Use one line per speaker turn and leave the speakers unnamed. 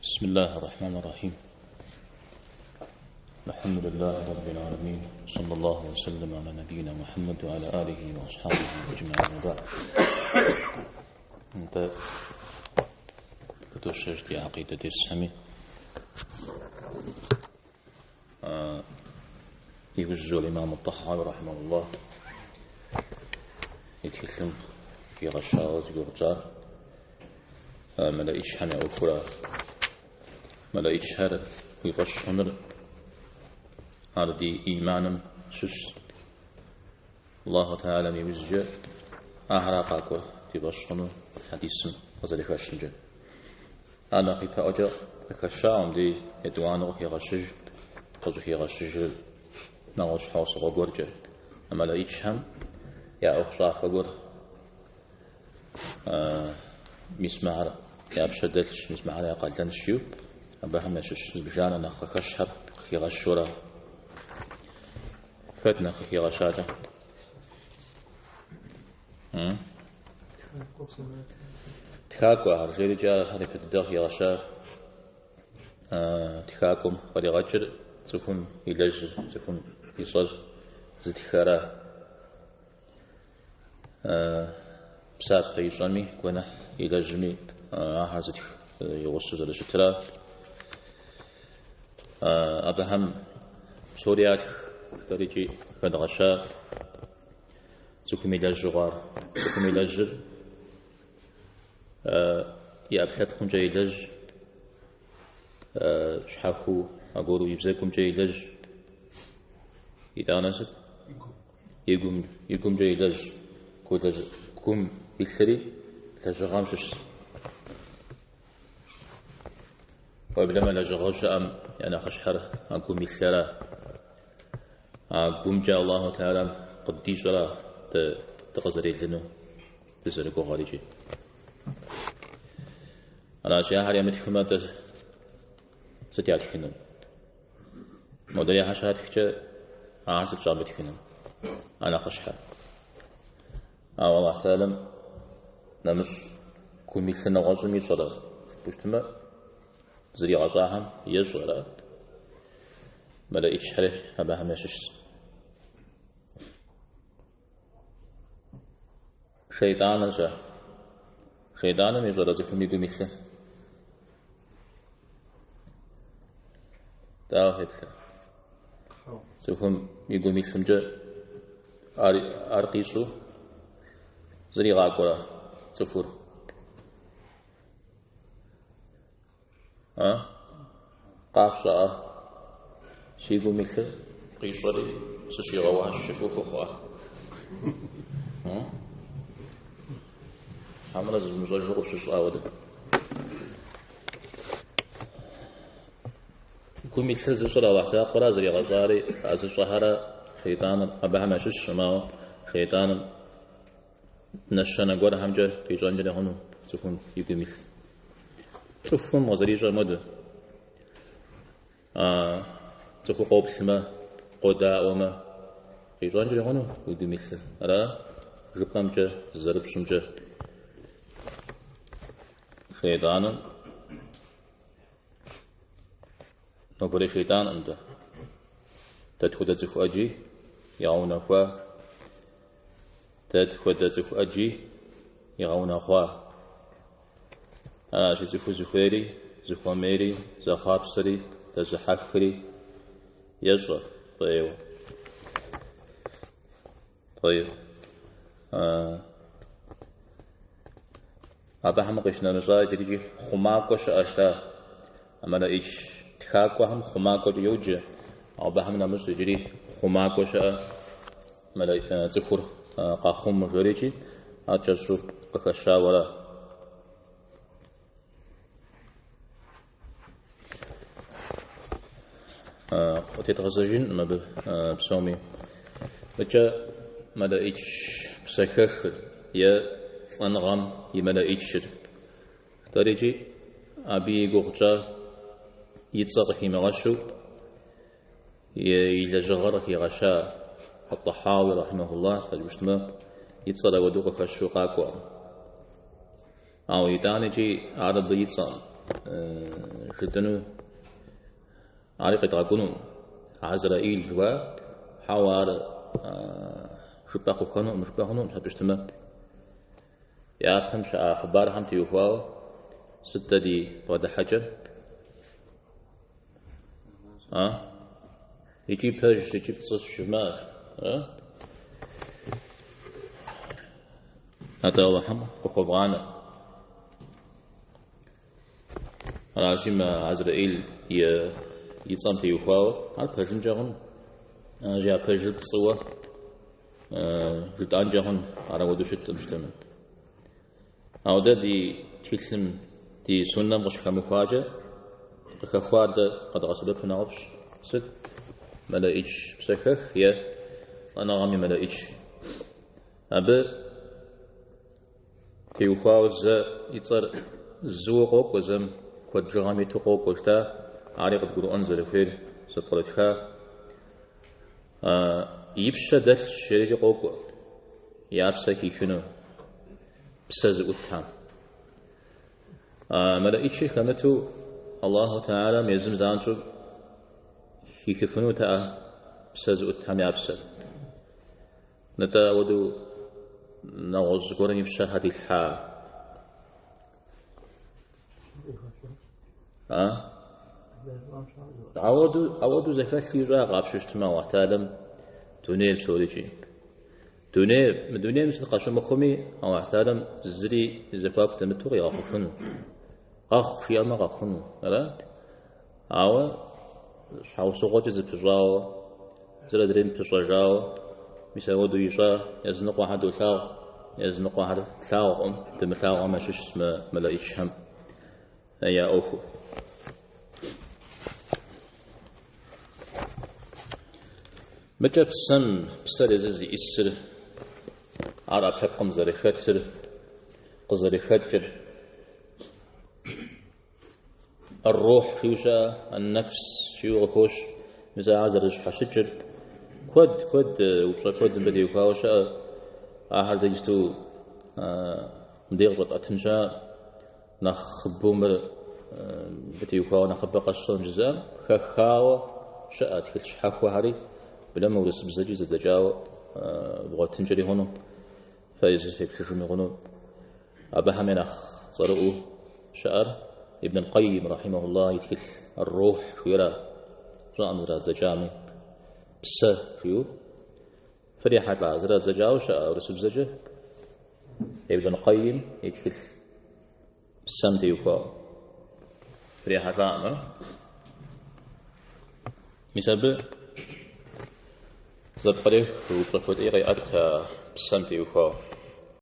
بسم الله الرحمن الرحيم. الحمد لله رب العالمين، صلى الله وسلم على نبينا محمد وعلى آله وأصحابه أجمعين، وبعد. Нтӏэ, къыдощэж ди гьэкъидэ дерсхэми. Иужьу Имам Тӏэхьауи рахьимэхуллах и тхылъым хигъэщауэ зи гугъу тщӏар мэлэӏичхэм я ӏуэхура. Мэлэӏичхэр уи фӏэщ хъуныр ар ди иманым щыщщ. Аллаху Тэхьэлам иужькӏэ ахэра къакӏуэр ди фӏэщ хъуну хьэдисым къызэрыхэщымкӏэ. Ар нэхъ ипэӏуэкӏэ къыхэщауэ мыбдеж етӏуанэу къыхегъэщыж, къыщӏыхигъэщыжыр нэгъуэщӏ щхьэусыгъуэ гуэркӏэ. А мэлэӏичхэм я ӏуэхущӏафэ гуэр мис мыхэр я пщэ дэлъщ, мис мыхэр я къалэнщ жиӏэу, абыхэм ящыщ зыбжанэ нэхъ къыхэщхэр къыхигъэщурэ. Хэт нэхъ къыхигъэщатэ? Тхакӏуэхэр, жерикӏэ ахэр япэ дыдэ къыхигъэща тхакӏуэм къригъэкӏыр цӏыхум илэжьыр, цӏыхум ищӏэр зытхэра. Псапэ ищӏэми, гуэныхь илэжьми, ахэр зытх и гъусэу зэрыщытра. Абыхэм псори ятх, жытӏэрикӏи хэдгъэща. Цӏыхум илэжьу хъуар. Цӏыхум илэжьыр и ӏэпкълъэпкъымкӏэ илэжь, щхьэхуу аргуэру и бзэгумкӏэ илэжь. Итӏанэ сыт? И гум, и гумкӏэ илэжь. Гум илъри лэжьыгъэм щыщщ. Уеблэмэ лэжьыгъэу щыӏэм я нэхъыщхьэр а гум илъэра. А гумкӏэ Аллаху Тэхьэлам къыддищӏэра дэ дыкъызэрелыну дызэрыгугъэр икӏи. Аращи, ахэр ямытхмэ, дэ сыт ятхыну? Модрейхэр щатхкӏэ, ахэр сыт щӏамытхыну? А нэхъыщхьэр. Ауэ Аллаху Тэхьэлам нэмыщӏ гум илъыр нэгъуэщӏым ищӏэрэ жыпӏэу щытмэ, зригъэщӏахэм ещӏэрэ мэлэӏичхэри абыхэм ящыщщ. Шейтӏаныр щэ? Шейтӏаным ищӏэрэ цӏыхум и гум илъыр? Дауэ феплъэ? Цӏыхум и гум илъымкӏэ ар къищӏэу зригъакӏуэрэ цӏыхур? А? Къафщӏа? Си гум илъыр къищӏэри сыщигъэуащ жыпӏэу фыхъуа? Хьэмэрэ зывмыщӏэжу къыфщыщӏа хуэдэ? Гум илъыр зыщӏэр Алыхь закъуэра зригъэщӏари, а зыщӏэхэрэ шейтӏаныр абыхэм ящыщкъым, ауэ шейтӏаным нэщэнэ гуэрхэмкӏэ къищӏэнкӏэри хъуну цӏыхум и гум илъ. Цӏыхум къызэрищӏэм хуэдэ. Цӏыхур къоплъмэ, къодаӏуэмэ, къищӏэнкӏэри хъуну уи гум илъыр. Ара жыпӏэмкӏэ, зэрыпщӏымкӏэ шейтӏаным нобэрей шейтӏанкъым дэ. Дэ тхуэдэ цӏыху ӏэджи игъэунэхуа, дэ тхуэдэ цӏыху ӏэджи игъэунэхъуа. Аращи, цӏыхур зыхуейри, зыхуэмейри, зэхъуапсэри, дэзыхьэхри ещӏэ фӏейуэ. Тӏэйр. Абыхэм къищынэмыщӏа иджырикӏи хъумакӏуэ щыӏэщ та. А мэлэӏич тхакӏуэхэм хъумакӏуэкӏэ йоджэ, абыхэм нэмыщӏ иджыри хъумакӏуэ щыӏэ цӏыхур къахъумэ жэрикӏи, ар кӏэщӏу къыхэщауэра. Къытедгъэзэжынкъым абы псоми. Мыкӏэ мэлэӏич псэхэхыр е лӏэныгъэм и мэлэӏичыр. Дэрикӏи абы и гугъу тщӏа и цӏэ къыхимыгъэщу и лэжьыгъэр къыхигъэща Ат-Тӏэхьауи рахьимэхуллах, щхьэ жыпӏэу щытмэ, и цӏэр ауэдэу къыхэщу къакӏуэкъым. Ауэ итӏанэкӏи ар абы и цӏэкъым. жытӏэну ари къедгъэкӏуну Азраил жыхуаӏэр, хьэуэ ар жыпӏэ хъухэнукъым, жыпӏэ хъунукъым, щхьэкӏэ щытмэ. Япэм щыӏа хъыбархэм теухуауэ сыт дэ ди бгъэдыхьэкӏэр? А? Икӏи пэжщ, икӏи пцӏыщ жывмыӏэ. А? Атӏэ Алыхьым къыхуэвгъанэ. Аращи, мы Азраил и цӏэм теухуауэ ар пэжынкӏэ хъун. Аращи, а пэжыр пцӏыуэ жытӏэнкӏэ хъун, ар ауэдэу щыткъым щытмэ. Ауэ дэ ди тхылъым, ди суннэм къыщыхэмыхуакӏэ, къыхэхуар дэ къэдгъэсэбэпу нэхъыфӏщ. Сыт? Мэлэӏич псэхэх е лӏэныгъэм и мэлэӏич. Абы теухуауэ зэ и цӏэр зыуэ къокӏуэ, зэм куэд бжыгъэм иту къокӏуэ жытӏа, ари къыдгурыӏуэн зэрыхуейр зэпкърытха. И пщэ дэлъщ жерикӏи къокӏуэ, я псэ хихыну псэ зыӏутхэм. Мэлэӏичыр хэмыту Аллаху Тэхьэлам езым занщӏэу хихыфынутэкъэ псэ зыӏутхэм я псэр. Нтӏэ, ауэдэу нэгъуэщӏ зыгуэрым и пщэ щхьэ дилъхьа? А? Ауэдэу зэхэлъ ищӏа къапщтэу щытмэ Аллахь Тэхьэлам дунейр псорикӏи. Дунейр, мы дунейм сыт къэщымыхъуми, Аллахь Тэхьэлам зыри зэхуаку дэмыту къигъэхъуфыну. Къэхъу жиӏэмэ къэхъуну, ара? Ауэ щхьэусыгъуэкӏэ зэпыщӏауэ, зыр адрейм пыщӏэжауэ, мис ауэдэу ищӏа, языныкъуэхэр долъагъу, языныкъуэхэр тлъагъукъым, дымылъагъухэм ящыщщ мы мэлэӏичхэм я ӏуэхур. Мыкӏэ псэм, псэр езыр зиӏисыр, ар ӏэпкълъэпкъым зэрыхэтыр, къызэрыхэкӏыр. Ар-рухь жиӏэу щыӏэ, ан-нэфс жиӏэу къыхощ, мис ахэр зэрызэщхьэщыкӏыр. Куэд, куэд, упщӏэ куэд мыбы теухуауэ щыӏэ. Ахэр дэ иджысту мыбдеж къыщӏэтӏэтын щыӏэ. Нэхъыбэу мыр мыбы теухуауэ нэхъыбэ къэсщӏэн жызыӏэм хэхауэ щыӏэ тхылъ щхьэхуэхэри, уеблэмэ урысыбзэкӏи зэдзэкӏауэ бгъуэтынкӏэри хъуну, фэ езыр феплъыжми хъуну. Абыхэм я нэхъ цӏэрыӏуэу щыӏэр Ибн аль-Къайим, рахьимахуллах, и тхылъ Ар-Рухь жиӏэра, сщӏэкъым зэрадзэкӏами, псэ жиӏэу. Фрихьэлӏа зэрадзэкӏауэ щыӏэ урысыбзэкӏэ Ибн аль-Къайим и тхылъ псэм теухуауэ. Фрихьэлӏаӏым, Мис абы зэпкърех упщӏэ куэдӏей къеӏэт а псэм теухуауэ.